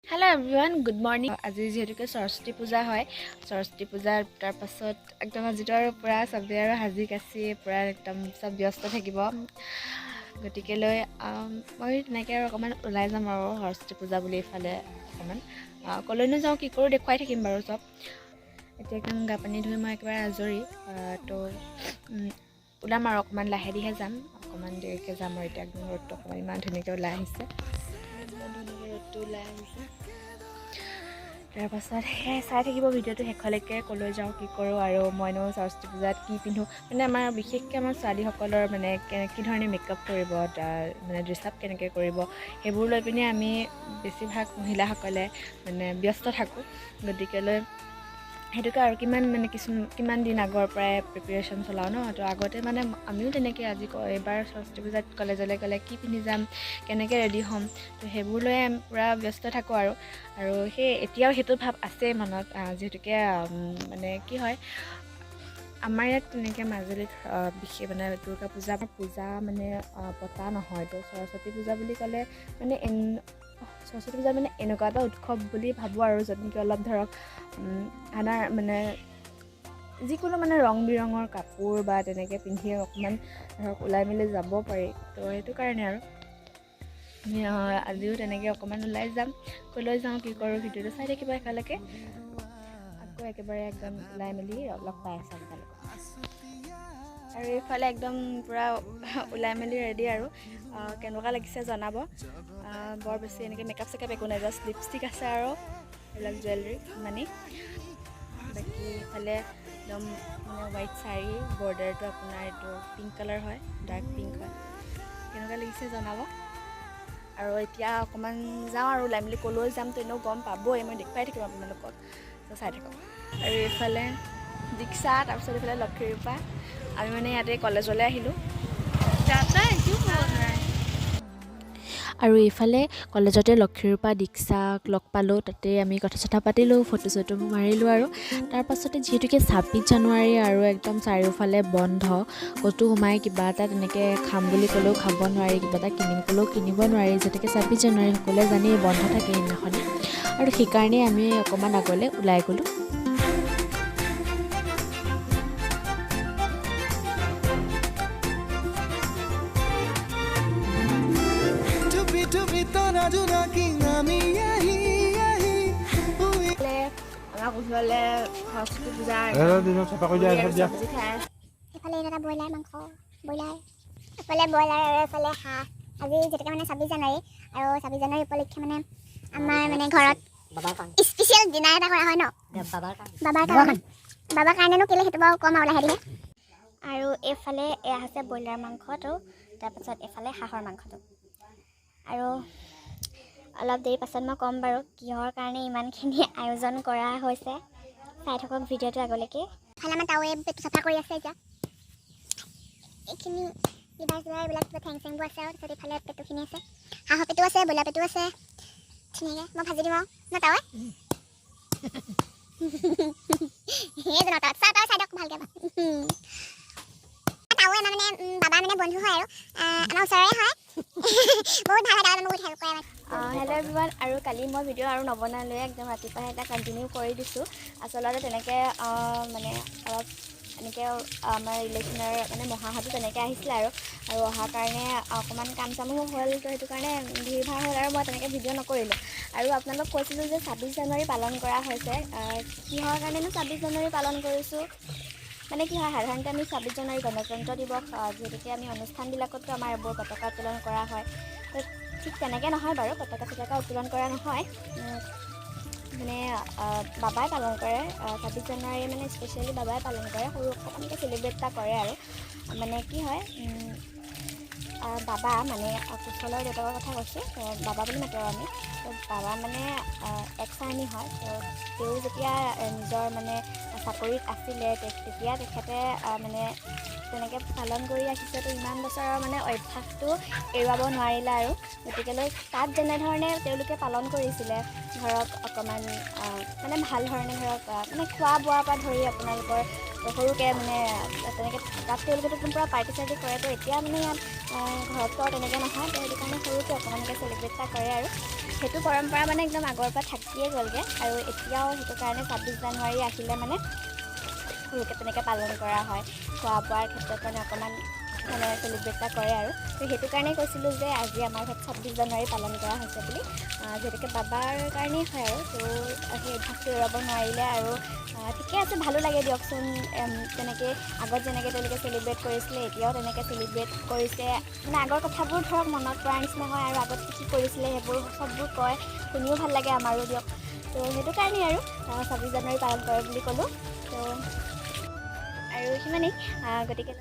Hello' everyone, good morning. আজি যিহেতুকে সৰস্বতী পূজা হয়, সৰস্বতী পূজা তাৰপাছত একদম আজিতো আৰু পূৰা চবেই আৰু সাজি কাচি পূৰা একদম চব ব্যস্ত থাকিব। গতিকেলৈ মই তেনেকৈ আৰু অকণমান ওলাই যাম আৰু সৰস্বতী পূজা বুলি এইফালে অকণমান ক'লৈনো যাওঁ, কি কৰোঁ দেখুৱাই থাকিম বাৰু চব। এতিয়া একদম গা পানী ধুই মই একেবাৰে আজৰি, তো ওলাম আৰু অকণমান লাহে ধীৰে যাম, অকণমান দেৰিকৈ যাম আৰু। এতিয়া একদম ৰ'দটো অকণমান ইমান ধুনীয়াকৈ ওলাই আহিছে, ইমান ধুনীয়াকৈ ৰ'দটো ওলাই আহিছে। তাৰপাছত সেয়াই চাই থাকিব ভিডিঅ'টো শেষলৈকে, ক'লৈ যাওঁ, কি কৰোঁ আৰু মইনো সৰস্বতী পূজাত কি পিন্ধোঁ। মানে আমাৰ বিশেষকৈ আমাৰ ছোৱালীসকলৰ মানে কি ধৰণে মেকআপ কৰিব, মানে ড্ৰেছ আপ কেনেকৈ কৰিব, সেইবোৰ লৈ পিনে আমি বেছিভাগ মহিলাসকলে মানে ব্যস্ত থাকোঁ। গতিকেলৈ সেইটোকে আৰু কিমান মানে কিমান দিন আগৰ পৰাই প্ৰিপেৰেশ্যন চলাওঁ ন। তো আগতে মানে আমিও তেনেকৈ আজি এইবাৰ সৰস্বতী পূজাত কলেজলৈ গ'লে কি পিন্ধি যাম, কেনেকৈ ৰেডি হ'ম, তো সেইবোৰ লৈয়ে আমি পূৰা ব্যস্ত থাকোঁ আৰু। আৰু সেই এতিয়াও সেইটো ভাৱ আছেই মনত, যিহেতুকে মানে কি হয় আমাৰ ইয়াত তেনেকৈ মাজুলীত বিশেষ মানে দুৰ্গা পূজা মানে পতা নহয়। তো সৰস্বতী পূজা বুলি ক'লে মানে সৰস্বতী পূজা মানে এনেকুৱা এটা উৎসৱ বুলি ভাবোঁ আৰু, য'ত নেকি অলপ ধৰক আমাৰ মানে যিকোনো মানে ৰং বিৰঙৰ কাপোৰ বা তেনেকৈ পিন্ধি অকণমান ধৰক ওলাই মেলি যাব পাৰি। তো সেইটো কাৰণে আৰু আমি আজিও তেনেকৈ অকণমান ওলাই যাম, ক'লৈ যাওঁ, কি কৰোঁ ভিডিঅ'টো চাই থাকিব একেলগে। আকৌ একেবাৰে একদম ওলাই মেলি লগ পাই আছোঁ আপোনালোকক। আৰু এইফালে একদম পূৰা ওলাই মেলি ৰেডি আৰু। কেনেকুৱা লাগিছে জনাব। বৰ বেছি এনেকৈ মেকআপ চেকআপ একো নাই, জাষ্ট লিপষ্টিক আছে আৰু এইবিলাক জুৱেলাৰী ইমানেই। বাকী এইফালে একদম মানে হোৱাইট শাৰী, বৰ্ডাৰটো আপোনাৰ এইটো পিংক কালাৰ হয়, ডাৰ্ক পিংক হয়। কেনেকুৱা লাগিছে জনাব। আৰু এতিয়া অকণমান যাওঁ আৰু ওলাই মেলি, ক'লৈ যাম তো এনেও গম পাবই, মই দেখুৱাই থাকিম আপোনালোকক, তো চাই থাকক। আৰু এইফালে দীক্ষা, তাৰপিছত এইফালে লক্ষীৰূপা। আমি মানে ইয়াতে কলেজলৈ আহিলোঁ। আৰু এইফালে কলেজতে লক্ষীৰূপা দীক্ষাক লগ পালোঁ, তাতে আমি কথা চথা পাতিলোঁ, ফটো চটো মাৰিলোঁ। আৰু তাৰপাছতে যিহেতুকে 26 জানুৱাৰী আৰু একদম চাৰিওফালে বন্ধ, ক'তো সোমাই কিবা এটা তেনেকৈ খাম বুলি ক'লেও খাব নোৱাৰি, কিবা এটা কিনিম ক'লেও কিনিব নোৱাৰি, যিহেতুকে 26 জানুৱাৰী সকলোৱে জানেই বন্ধ থাকে সেইদিনাখনি। আৰু সেইকাৰণেই আমি অকণমান আগলৈ ওলাই গ'লোঁ। ব্ৰইলাৰ মাংস, ব্ৰইলাৰ, এফালে ব্ৰইলাৰ আৰু এফালে হাঁহ। আজি যিহেতুকে মানে 26 জানুৱাৰী আৰু 26 জানুৱাৰী উপলক্ষে মানে আমাৰ মানে ঘৰত স্পেচিয়েল ডিনাৰ এটা কৰা হয় ন, বাবাৰ কাৰণেনো কেলৈ সেইটো বাৰু কম আৰু লাহে ধীৰে। আৰু এইফালে এয়া হৈছে ব্ৰইলাৰ মাংসটো, তাৰপাছত এইফালে হাঁহৰ মাংসটো। আৰু অলপ দেৰি পাছত মই ক'ম বাৰু কিহৰ কাৰণে ইমানখিনি আয়োজন কৰা হৈছে, চাই থাকক ভিডিঅ'টো আগলৈকে। ইফালে আমাৰ তাৱে পেটটো চাফা কৰি আছে এতিয়া, এইখিনি লিভাৰ চিভাৰ এইবিলাক কিবা ঠেং চেংবোৰ আছে আৰু। তাৰপিছত এইফালে পেটুখিনি আছে, হাঁহৰ পেটু আছে, ব্ৰইলাৰ পেটু আছে, ধুনীয়াকৈ মই ভাজি দিম আৰু ন তাৱে। সেইজন তাৱত চাহ, তাৱে চাই দিয়ক ভালকৈ। তাৱৈ আমাৰ মানে বাবা মানে বন্ধু হয় আৰু আমাৰ ওচৰৰে হয়, বহুত ভাল হয়, তাৱে আমাক বহুত হেল্প কৰে। হেল্ল' এভৰিৱান, আৰু কালি মই ভিডিঅ' আৰু নবনালোৱে, একদম ৰাতিপুৱাই এটা কণ্টিনিউ কৰি দিছোঁ। আচলতে তেনেকৈ মানে অলপ এনেকৈ আমাৰ ৰিলেশ্যনৰ মানে মহাহঁতো তেনেকৈ আহিছিলে আৰু, আৰু অহাৰ কাৰণে অকণমান কাম চামো হ'ল, তো সেইটো কাৰণে ভিৰ ভাৰ হ'ল আৰু মই তেনেকৈ ভিডিঅ' নকৰিলোঁ। আৰু আপোনালোক কৈছিলোঁ যে 26 জানুৱাৰী পালন কৰা হৈছে, কিহৰ কাৰণেনো 26 জানুৱাৰী পালন কৰিছোঁ মানে কি হয়, সাধাৰণতে আমি 26 জানুৱাৰী গণতন্ত্ৰ দিৱস, যিহেতুকে আমি অনুষ্ঠানবিলাকতো আমাৰ এইবোৰ পতাকা উত্তোলন কৰা হয়, তো ঠিক তেনেকৈ নহয় বাৰু, পতাকা চতাকা উত্তোলন কৰা নহয়, মানে বাবাই পালন কৰে 26 জানুৱাৰী, মানে স্পেচিয়েলি বাবাই পালন কৰে, সৰু অকণমানকৈ চেলিব্ৰেট এটা কৰে। আৰু মানে কি হয়, বাবা মানে কুশলৰ দেউতাকৰ কথা কৈছোঁ, বাবা বুলি মাতো আৰু আমি, তো বাবা মানে এক্স আৰ্মি হয়, তো তেওঁ যেতিয়া নিজৰ মানে চাকৰিত আছিলে তেতিয়া তেখেতে মানে তেনেকৈ পালন কৰি আহিছে, তো ইমান বছৰৰ মানে অভ্যাসটো এৰুৱাব নোৱাৰিলে আৰু। গতিকেলৈ তাত যেনেধৰণে তেওঁলোকে পালন কৰিছিলে, ধৰক অকণমান মানে ভাল ধৰণে ধৰক মানে খোৱা বোৱাৰ পৰা ধৰি আপোনালোকৰ তো সৰুকৈ মানে তেনেকৈ তাত তেওঁলোকেতো একদম পূৰা পাৰ্টি চাৰ্টি কৰে। তো এতিয়া মানে ইয়াত ঘৰততো আৰু তেনেকৈ নহয়, তো সেইটো কাৰণে সৰুকৈ অকণমানকৈ চেলিব্ৰেট এটা কৰে। আৰু সেইটো পৰম্পৰা মানে একদম আগৰ পৰা থাকিয়ে গ'লগৈ, আৰু এতিয়াও সেইটো কাৰণে 26 জানুৱাৰী আহিলে মানে সৰুকৈ তেনেকৈ পালন কৰা হয়। খোৱা বোৱাৰ ক্ষেত্ৰত মানে অকণমান মানে চেলিব্ৰেট এটা কৰে। আৰু তো সেইটো কাৰণেই কৈছিলোঁ যে আজি আমাৰ ঘৰত 26 জানুৱাৰী পালন কৰা হৈছে বুলি। যিহেতুকে বাবাৰ কাৰণেই হয় আৰু তো সেই অভ্যাসটো এৰুৱাব নোৱাৰিলে। আৰু ঠিকে আছে, ভালো লাগে দিয়কচোন। তেনেকৈ আগত যেনেকৈ তেওঁলোকে চেলিব্ৰেট কৰিছিলে, এতিয়াও তেনেকৈ চেলিব্ৰেট কৰিছে। মানে আগৰ কথাবোৰ ধৰক মনত পৰাৰ নিচিনা হয়, আৰু আগত কি কি কৰিছিলে সেইবোৰ চববোৰ কয়, শুনিও ভাল লাগে আমাৰো দিয়ক। তো সেইটো কাৰণেই আৰু 26 জানুৱাৰী পালন কৰে বুলি ক'লোঁ। তো আৰু সিমানেই। গতিকে